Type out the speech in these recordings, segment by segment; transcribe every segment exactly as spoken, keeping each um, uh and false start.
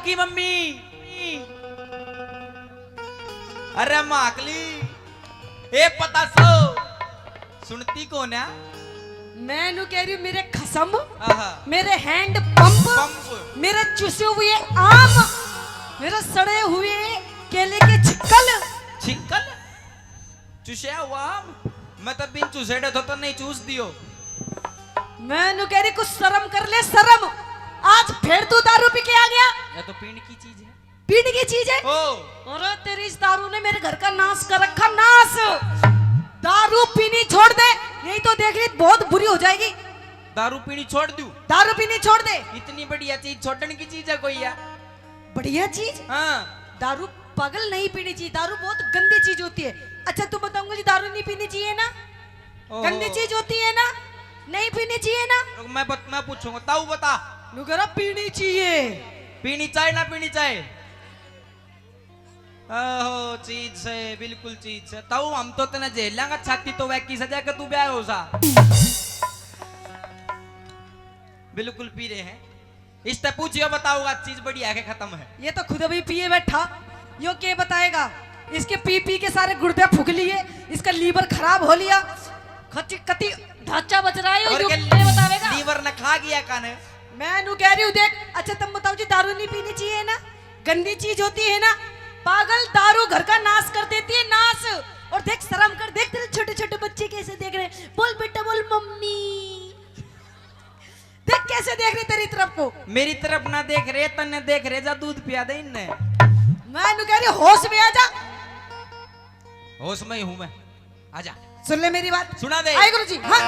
की मम्मी। अरे माकली, ए पता सो, सुनती कौन है? मैं नू कह रही हूँ, मेरे खसम, आहा। मेरे हैंड पंप, पंप। मेरे चुसे हुए आम, मेरे सड़े हुए केले के छिक्कल। छिक्कल? चुसे हुआ आम? मैं तो बिन चुसेड़े तो, तो नहीं चूस दियो। मैं नू कह रही, कुछ शर्म कर ले, शर्म। आज फिर तू दारू पी के आ गया। ये तो पीने की चीज है। पीने की चीज है? ओ। अरे, तेरी इस दारू ने मेरे घर का नाश कर रखा, नाश। दारू पीनी छोड़ दे, नहीं तो देख ले, बहुत बुरी हो जाएगी। दारू पीनी छोड़ दूं? दारू पीनी छोड़ दे। इतनी बढ़िया चीज छोड़ने की चीज है कोई यार? बढ़िया चीज? हाँ। दारू, पागल, नहीं पीनी चाहिए। दारू बहुत गंदी चीज होती है। अच्छा, तुम बताऊंगा जी, दारू नहीं पीनी चाहिए ना? ओहो। गंदी चीज होती है ना, नहीं पीनी चाहिए ना? रुक, मैं बत-, मैं पूछूंगा, ताऊ बता। नुगरा पीनी चाहिए। पीनी चाहिए ना पीनी चाहिए? ओहो, चीज से, बिल्कुल चीज से। ताऊ, हम तो तने झेल लेंगे, छाती तो वह की सजा के तू ब्याह हो सा। बिल्कुल पी रहे हैं। इससे पूछियो, बताओगा चीज बढ़िया है कि खत्म है? ये तो खुद अभी पिए बैठा, यो के बताएगा? इसके पी पी के सारे गुर्दे फूक लिए, इसका लीवर खराब हो लिया, खची कति ढांचा बच रहा है, और यो के के बतावेगा? लीवर न खा गया काने? मैं नू कह रही हूँ, देख, अच्छा तुम बताओ जी, दारू नहीं पीनी चाहिए ना, गंदी चीज होती है ना। पागल, दारू घर का नाश कर देती है, नाश। और देख, शर्म कर, देख तेरे छोटे छोटे बच्चे कैसे देख रहे हैं। बोल बेटा, बोल मम्मी। देख कैसे देख रहे तेरी तरफ को। मेरी तरफ ना देख रहे, तन्ने देख रहे, जा दूध पिया दे इनने। मैं नू कह रही, होश में आ जा। होश में ही हूँ मैं, आजा। सुन ले मेरी बात। सुना दे। आए गुरु जी, हाँ।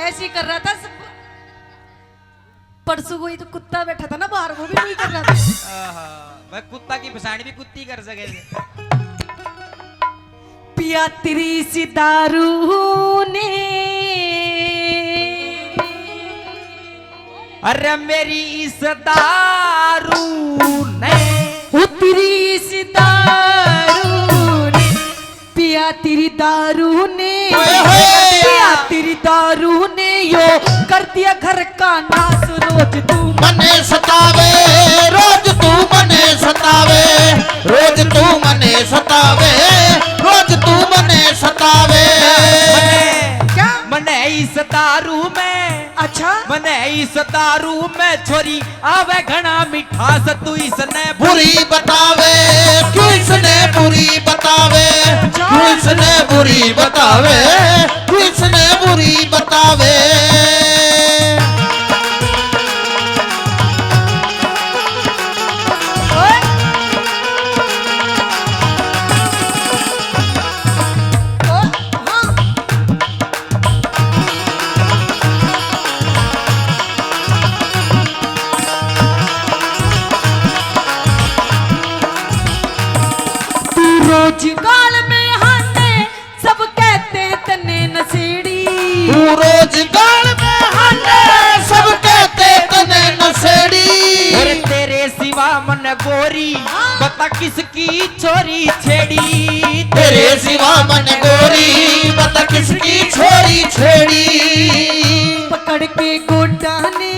ऐसी कर रहा था सब। परसों कोई तो कुत्ता बैठा था ना बाहर, वो भी नहीं कर रहा था। आहा, भाई कुत्ता की पहचान भी कुत्ती कर सके। पिया तेरी इस दारू ने। अरे मेरी इस दारू ने। ओ तेरी इस दारू ने। पिया तेरी दारू ने, ओए होए। पिया तेरी दारू ने यो कर दिया घर का नाश। रोज तू मने सतावे, रोज तू मने सतावे, रोज तू मने सतावे, रोज तू मने सतावे। मने, क्या? मने इस दारू में, अच्छा? मने इस दारू में छोरी आवे घना मिठास, तू इसने बुरी बतावे, क्यों इसने बुरी बतावे, क्यों इसने बुरी बतावे, क्यों इसने बुरी बतावे। तू रोज गाल में हांडे, सब कहते तन्ने नशेड़ी। तू रोज गाल में हांडे, सब कहते तन्ने नशेड़ी। अरे तेरे सिवा मन गोरी, हाँ। बता किसकी छोरी छेड़ी। तेरे सिवा मन गोरी, बता किसकी छोरी छेड़ी। पकड़ के गोडा ने,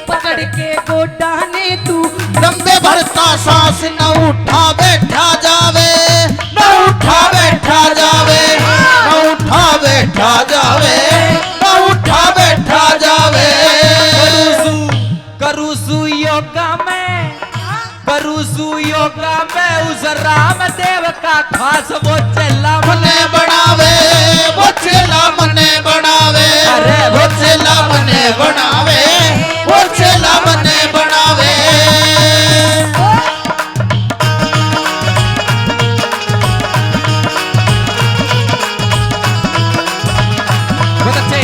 पकड़ के गोडा ने तू लंबे भरता सांस न उठा बैठा जावे, न उठा बैठा जावे, न उठा बैठा जावे, न उठा बैठा जावे। करूँ सू, करूँ सू योगा मैं, करूँ सू योगा मैं उस रामदेव का खास। वो चेला मने बनावे, वो चेला मने बनावे, अरे वो चेला मने बनावे, वो चेला मने बनावे। बहुत अच्छे।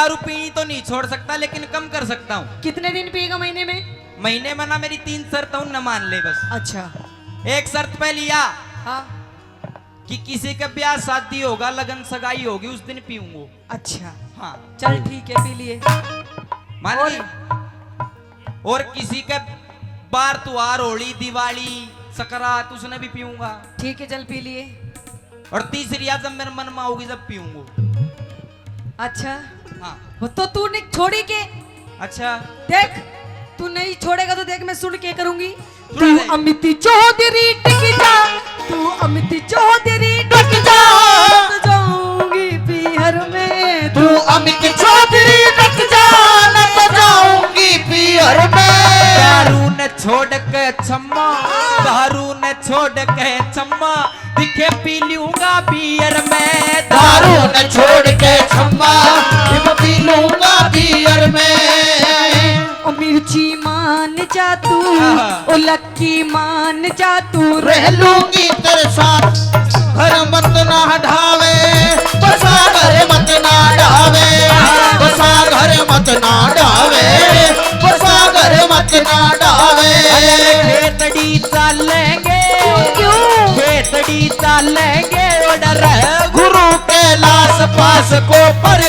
दारू पीनी तो नहीं छोड़ सकता, लेकिन कम कर सकता हूँ। कितने दिन पिएगा महीने में? महीने में ना, मेरी तीन शर्त उन न मान ले बस। अच्छा। एक शर्त पहली या हाँ। कि किसी का ब्याह शादी होगा, लगन सगाई होगी, उस दिन पीऊंगा। अच्छा। हाँ। चल ठीक है, पी लिए। मान और? ली। और किसी का बार त्योहार, होली, दिवाली, सकरात, उसने भी पीऊंगा। ठीक है, चल पी लिए। और तीसरी या जब मेरे मन में आओगी जब पीऊंगा। अच्छा। हाँ। वो तो तू नहीं छोड़ी के। अच्छा। देख, तू नहीं छोड़ेगा तो देख मैं सुन के करूंगी। सुना तू ले। अमित चौधरी टिक जा, तू अमित चौधरी टिक जा, मैं तो जाऊंगी पीहर में। तू अमित चौधरी टिक जा, मैं तो जाऊंगी पीहर में। दारू न छोड़ के छम्मा, दारू न छोड़ के छम्मा, दिखे पी लूंगा बियर में। दारू न छोड़ के छम्मा, इब पी लूंगा बियर में। ओ मिर्ची मान जा तू, आहा। ओ लक्की मान जा तू, रह लूंगी तेरे साथ। घर मत ना ढावे, बसा घर मत ना ढावे, बसा घर मत ना ढावे, बसा घर मत ना ढावे। अरे खेतड़ी चालेंगे, क्यों? खेतड़ी चालेंगे, ओ डर गुरु कैलाश पास को पर